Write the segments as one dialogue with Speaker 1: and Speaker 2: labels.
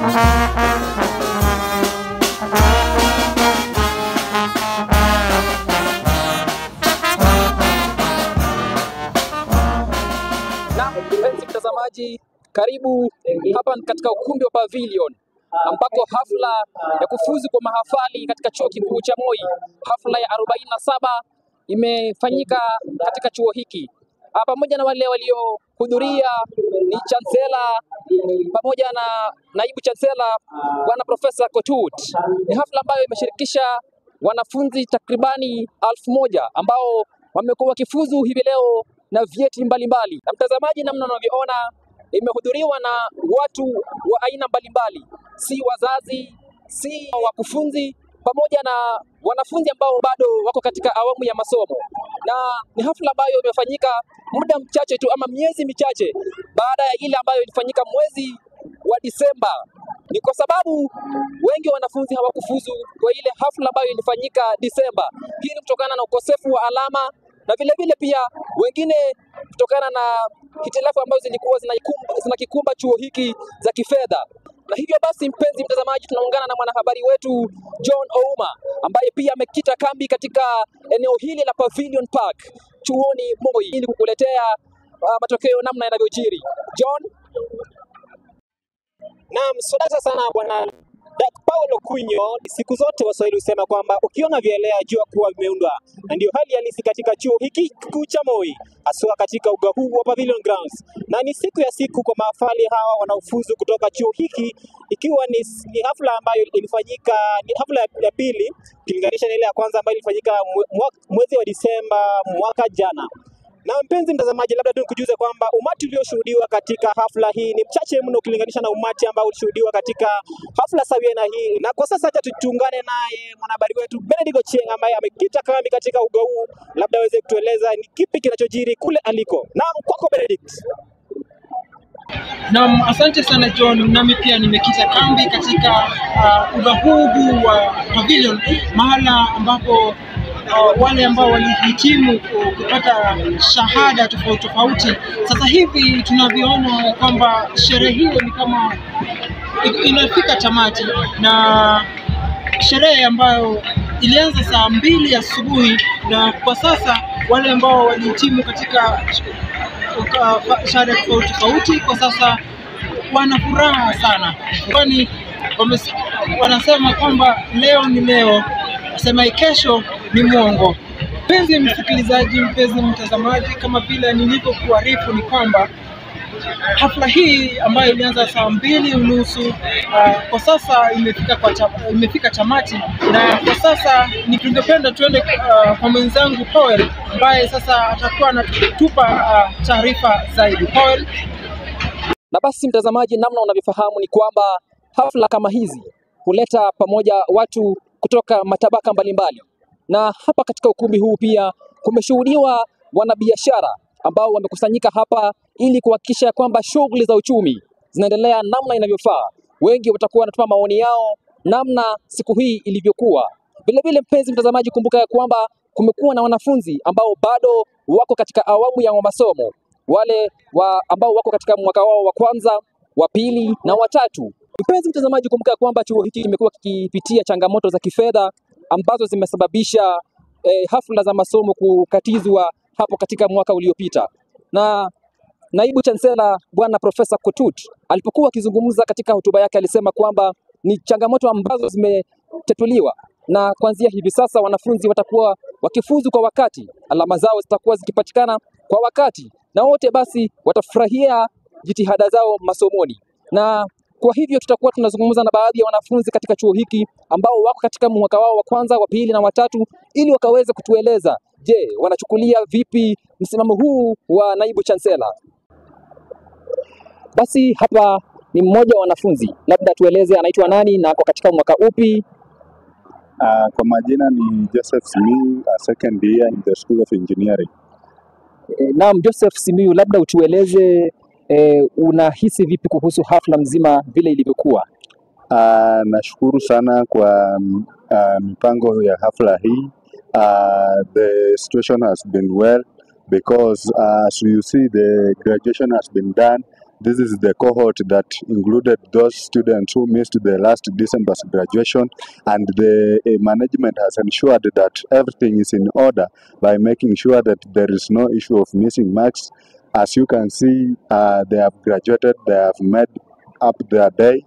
Speaker 1: Na mpenzi mtazamaji, karibu hapa katika ukumbi wa Pavilion ambako hafla ya kufuzu kwa mahafali katika chuo kikuu cha Moi, hafla ya 47 imefanyika katika chuo hiki. Pamoja na wale waliohudhuria ni chancellor pamoja na naibu chancellor Bwana Profesa Kotut. Ni hafla ambayo imeshirikisha wanafunzi takribani 1000 ambao wamekuwa wakifuzu hivi leo na vyeti mbalimbali. Na mtazamaji, namna unavyoona imehudhuriwa na watu wa aina mbalimbali, si wazazi, si wakufunzi, pamoja na wanafunzi ambao bado wako katika awamu ya masomo. Na ni hafla ambayo imefanyika muda mchache tu ama miezi michache baada ya ile ambayo ilifanyika mwezi wa Disemba. Ni kwa sababu wengi wa wanafunzi hawakufuzu kwa ile hafla ambayo ilifanyika Disemba. Hii ni kutokana na ukosefu wa alama na vile vile pia wengine kutokana na hitilafu ambazo zilikuwa zinakikumba chuo hiki za kifedha. Na hivyo basi, mpenzi mtazamaji, tunaungana na mwanahabari wetu John Ouma ambaye pia amekita kambi katika eneo hili la Pavilion Park chuoni Moi ili kukuletea matokeo namna yanavyojiri. John?
Speaker 2: Naam, swadaka sana bwana Paulo Kunyo. Siku zote Waswahili husema kwamba ukiona vielea jua kuwa vimeundwa, na ndio hali halisi katika chuo hiki kikuu cha Moi, haswa katika uga huu wa Pavilion Grounds. Na ni siku ya siku kwa mahafali hawa wanaofuzu kutoka chuo hiki, ikiwa ni hafla ambayo ilifanyika, ni hafla ya pili ukilinganisha na ile ya kwanza ambayo ilifanyika mwezi wa Disemba mwaka jana. Na mpenzi mtazamaji, labda tu nikujuze kwamba umati ulioshuhudiwa katika hafla hii ni mchache mno ukilinganisha na umati ambao ulishuhudiwa katika hafla sawia na hii. Na kwa sasa acha tuungane naye mwanahabari wetu Benedict Ochieng ambaye amekita kambi katika uga huu, labda aweze kutueleza ni kipi kinachojiri kule aliko. Naam, kwako Benedict.
Speaker 3: Naam, asante sana John. Nami pia nimekita kambi katika uga huu wa Pavilion, mahala ambapo wale ambao walihitimu kupata shahada tofauti tofauti. Sasa hivi tunavyoona kwamba sherehe hiyo ni kama inafika tamati, na sherehe ambayo ilianza saa 2 asubuhi, na kwa sasa wale ambao walihitimu katika shahada tofauti tofauti kwa sasa wana furaha sana, kwani wanasema kwamba leo ni leo, sema kesho ni mwongo. Mpenzi msikilizaji, mpenzi mtazamaji, kama vile nilivyokuarifu ni kwamba hafla hii ambayo ilianza saa 2:30 kwa sasa imefika tamati, na kwa sasa ningependa tuende kwa mwenzangu Paul ambaye sasa atakuwa anatupa taarifa zaidi. Paul.
Speaker 1: Na basi mtazamaji, namna unavyofahamu ni kwamba hafla kama hizi huleta pamoja watu kutoka matabaka mbalimbali. Na hapa katika ukumbi huu pia kumeshuhudiwa wanabiashara ambao wamekusanyika hapa ili kuhakikisha kwamba shughuli za uchumi zinaendelea namna inavyofaa. Wengi watakuwa wanatoa maoni yao namna siku hii ilivyokuwa. Vile vile mpenzi mtazamaji, kumbuka ya kwamba kumekuwa na wanafunzi ambao bado wako katika awamu ya masomo, wale ambao wako katika mwaka wao wa kwanza, wa pili na wa tatu. Mpenzi mtazamaji, kumbuka kwamba chuo hiki kimekuwa kikipitia changamoto za kifedha ambazo zimesababisha hafla za masomo kukatizwa hapo katika mwaka uliopita. Na naibu chancellor Bwana Profesa Kotut alipokuwa akizungumza katika hotuba yake alisema kwamba ni changamoto ambazo zimetatuliwa, na kuanzia hivi sasa wanafunzi watakuwa wakifuzu kwa wakati, alama zao zitakuwa zikipatikana kwa wakati, na wote basi watafurahia jitihada zao masomoni. Na kwa hivyo tutakuwa tunazungumza na baadhi ya wanafunzi katika chuo hiki ambao wako katika mwaka wao wa kwanza, wa pili na watatu, ili wakaweze kutueleza, je, wanachukulia vipi msimamo huu wa naibu chancellor? Basi hapa ni mmoja wa wanafunzi, labda tueleze anaitwa nani na ako katika mwaka upi?
Speaker 4: Kwa majina ni Joseph Simiyu, second year in the School of Engineering.
Speaker 1: Naam, Joseph Simiyu, labda utueleze unahisi vipi kuhusu hafla mzima vile ilivyokuwa?
Speaker 4: Nashukuru sana kwa mipango ya hafla hii. The situation has been well because as you see the graduation has been done This is the cohort that included those students who missed the last December's graduation, and the management has ensured that everything is in order by making sure that there is no issue of missing marks. As you can see, they have graduated, they have made up their day,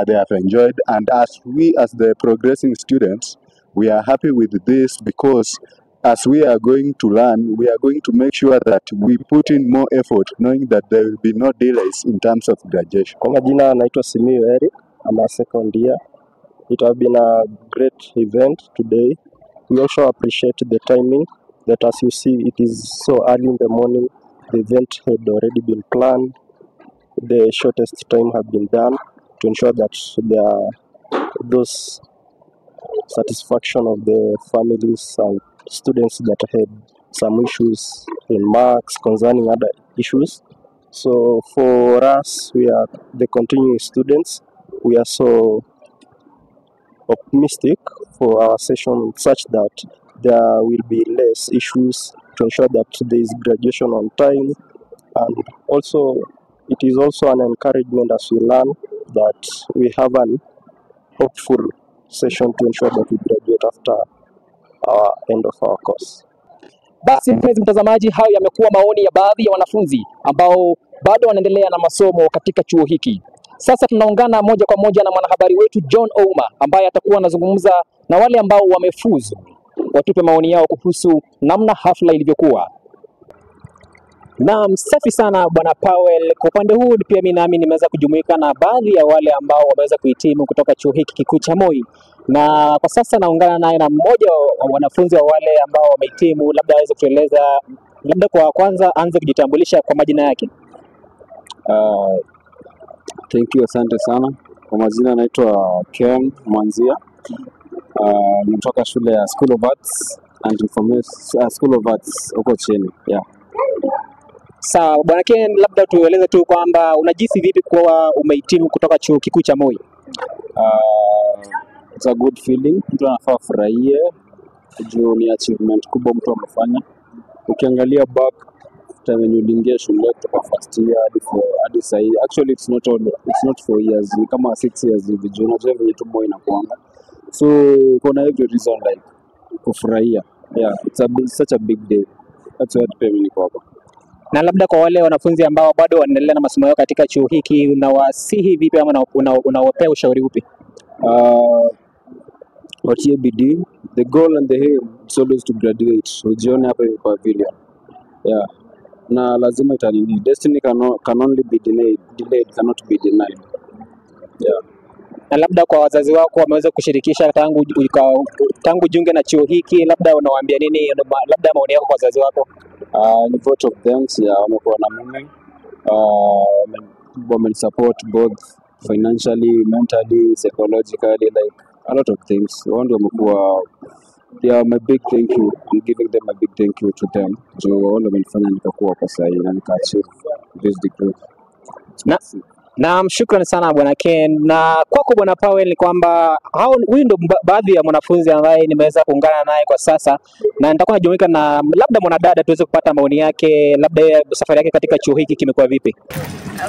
Speaker 4: they have enjoyed, and as we, as the progressing students, we are happy with this because as we are going to learn, we are going to make sure that we put in more effort, knowing that there will be no delays in terms of graduation.
Speaker 5: Kwa majina naitwa Simiyu Eric, I'm a second year. It has been a great event today. We also appreciate the timing that, as you see, it is so early in the morning. The event had already been planned. The shortest time have been done to ensure that there are those satisfaction of the families and students that had some issues in marks concerning other issues. So for us, we are the continuing students. We are so optimistic for our session such that there will be less issues to ensure that there is graduation on time. And also, it is also an encouragement as we learn that we have an hopeful session to ensure that we graduate after our end of our course.
Speaker 1: Basi mpenzi mtazamaji, hayo yamekuwa maoni ya baadhi ya wanafunzi ambao bado wanaendelea na masomo katika chuo hiki. Sasa tunaungana moja kwa moja na mwanahabari wetu John Ouma ambaye atakuwa anazungumza na wale ambao wamefuzu, watupe maoni yao kuhusu namna hafla ilivyokuwa.
Speaker 2: Naam, safi sana Bwana Powell. Kwa upande huu pia mimi nami nimeweza kujumuika na baadhi ya wale ambao wameweza kuhitimu kutoka chuo hiki kikuu cha Moi, na kwa sasa naungana naye na mmoja wa wanafunzi wa wale ambao wamehitimu, labda aweze kutueleza, labda kwa kwanza aanze kujitambulisha kwa majina yake.
Speaker 6: Thank you, asante sana. Kwa majina naitwa Ken Mwanzia. Natoka shule ya School of Arts and Information, School of Arts huko chini. Yeah.
Speaker 2: Sawa Bwana Ken, labda tueleze tu kwamba unajihisi vipi kuwa umehitimu kutoka chuo kikuu cha Moi?
Speaker 6: It's a good feeling. Mtu anafaa afurahie juu ni achievement kubwa mtu amefanya. Ukiangalia back time when uliingia shule kutoka first year hadi sahii, actually it's not 4 years, ni kama 6 years hivi juu unajua venye tu Moi inakuanga. So kuna every reason like kufurahia. Yeah, it's such a big day. That's why pia mimi niko hapa.
Speaker 2: Na labda kwa wale wanafunzi ambao bado wanaendelea na masomo yao katika chuo hiki, unawasihi vipi ama unawapea ushauri upi?
Speaker 6: Watie bidii. The goal and the aim is always to graduate. Ujione hapa hivi pavilion. Yeah. Na lazima itanini. Destiny can only be delayed, delayed cannot be denied. Yeah.
Speaker 2: Na labda kwa wazazi wako wameweza kushirikisha tangu jiunge na chuo hiki, labda unawaambia nini, labda maoni yako kwa wazazi wako?
Speaker 6: Ni vote of thanks, yeah, wamekuwa na mimi. Wame support both financially, mentally, psychologically, like a lot of things. Wao ndio wamekuwa, yeah, my big thank you. I'm giving them a big thank you to them. Juu wao ndio wamenifanya nikakuwa kwa sahii na nika achieve this degree.
Speaker 2: Naam, shukrani sana Bwana Ken. Na kwako Bwana Powell ni kwamba huyu ndo baadhi ya mwanafunzi ambaye nimeweza kuungana naye kwa sasa, na nitakuwa najumuika na labda mwanadada tuweze kupata maoni yake, labda yeye safari yake katika chuo hiki kimekuwa vipi.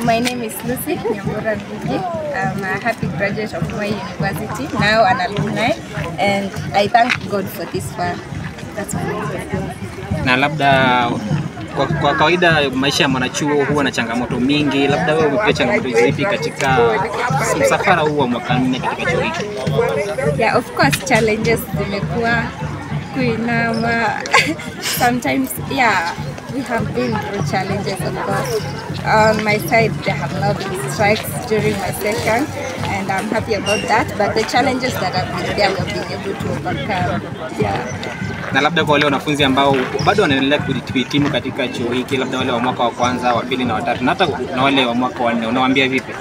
Speaker 7: My name is Lucy Nyambura Ngugi. I'm a happy graduate of Moi University, now an alumni, and I thank God for this far. That's all.
Speaker 1: Na labda kwa kawaida maisha ya mwanachuo huwa na changamoto mingi, labda wewe umepitia changamoto zipi katika msafara huu wa mwaka 4 katika chuo hiki?
Speaker 7: Yeah, of course challenges zimekuwa kuinama. Sometimes, yeah, we have been through challenges, of course. On my side, there have not been strikes during my session, and I'm happy about that. But the challenges that have been there, we have been able to overcome. Yeah.
Speaker 1: Na labda kwa wale wanafunzi ambao bado wanaendelea kuhitimu katika chuo hiki, labda wale wa mwaka wa kwanza, wa pili na watatu, na hata na wale wa mwaka wa nne, unawaambia vipi?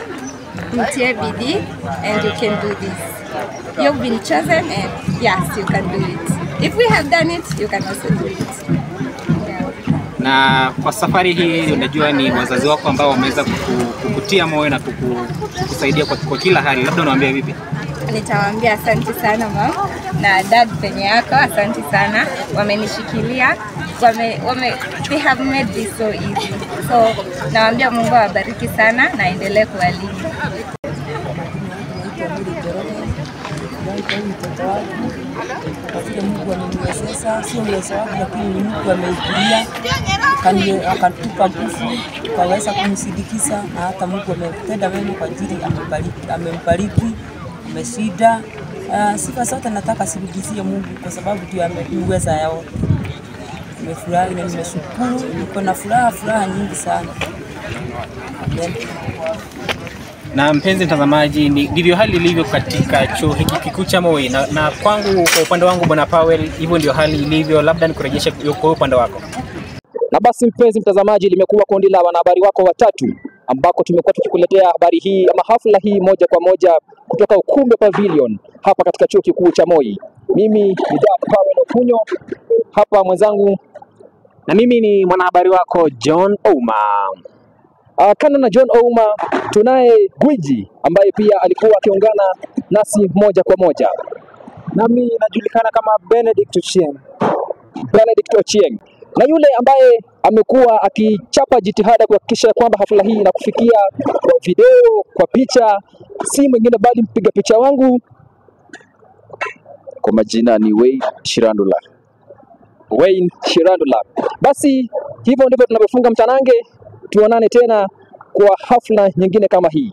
Speaker 7: Mtie bidii and you can do this. You've been chosen and yes, you can do it. If we have done it, you can also do it. Yeah.
Speaker 1: Na kwa safari hii unajua ni wazazi wako ambao wameweza kukutia moyo na kukusaidia kwa kila hali, labda unawaambia vipi?
Speaker 7: Nitawaambia asante sana mom na dad penye yako, asante sana, wamenishikilia, they have made this so easy. So nawaambia Mungu awabariki sana na aendelee kuwalinda.
Speaker 8: Mtoto wangu kwa vile Mungu ameniwezesha, sio uwezo wangu, lakini ni Mungu ameingilia akatupa nguvu, tukaweza kumsindikiza, na hata Mungu ametenda wema kwa ajili amembariki, ameshinda. Sifa zote nataka sirudishie Mungu kwa sababu ndio ameniweza yao. Nimefurahi na nimeshukuru, niko na furaha nyingi sana. Amen.
Speaker 2: Na mpenzi mtazamaji, ndivyo hali ilivyo katika chuo hiki kikuu cha Moi, na kwangu, kwa upande wangu Bwana Powell, hivyo ndio hali ilivyo. Labda nikurejeshe kwa upande wako.
Speaker 1: Na basi mpenzi mtazamaji, limekuwa kundi la wanahabari wako watatu ambako tumekuwa tukikuletea habari hii ama hafla hii moja kwa moja kutoka ukumbi Pavilion hapa katika chuo kikuu cha Moi. Mimi ni Powell Okunyo, hapa mwenzangu,
Speaker 2: na mimi ni mwanahabari wako John Ouma.
Speaker 1: Kando na John Ouma tunaye gwiji ambaye pia alikuwa akiungana nasi moja kwa moja.
Speaker 3: Nami najulikana kama Benedict Ochieng.
Speaker 1: Benedict Ochieng. Na yule ambaye amekuwa akichapa jitihada kuhakikisha kwamba hafla hii inakufikia kwa video, kwa picha, si mwingine bali mpiga picha wangu.
Speaker 6: Kwa majina ni Wayne Shirandula.
Speaker 1: Wayne Shirandula. Basi hivyo ndivyo tunavyofunga mtanange. Tuonane tena kwa hafla nyingine kama hii.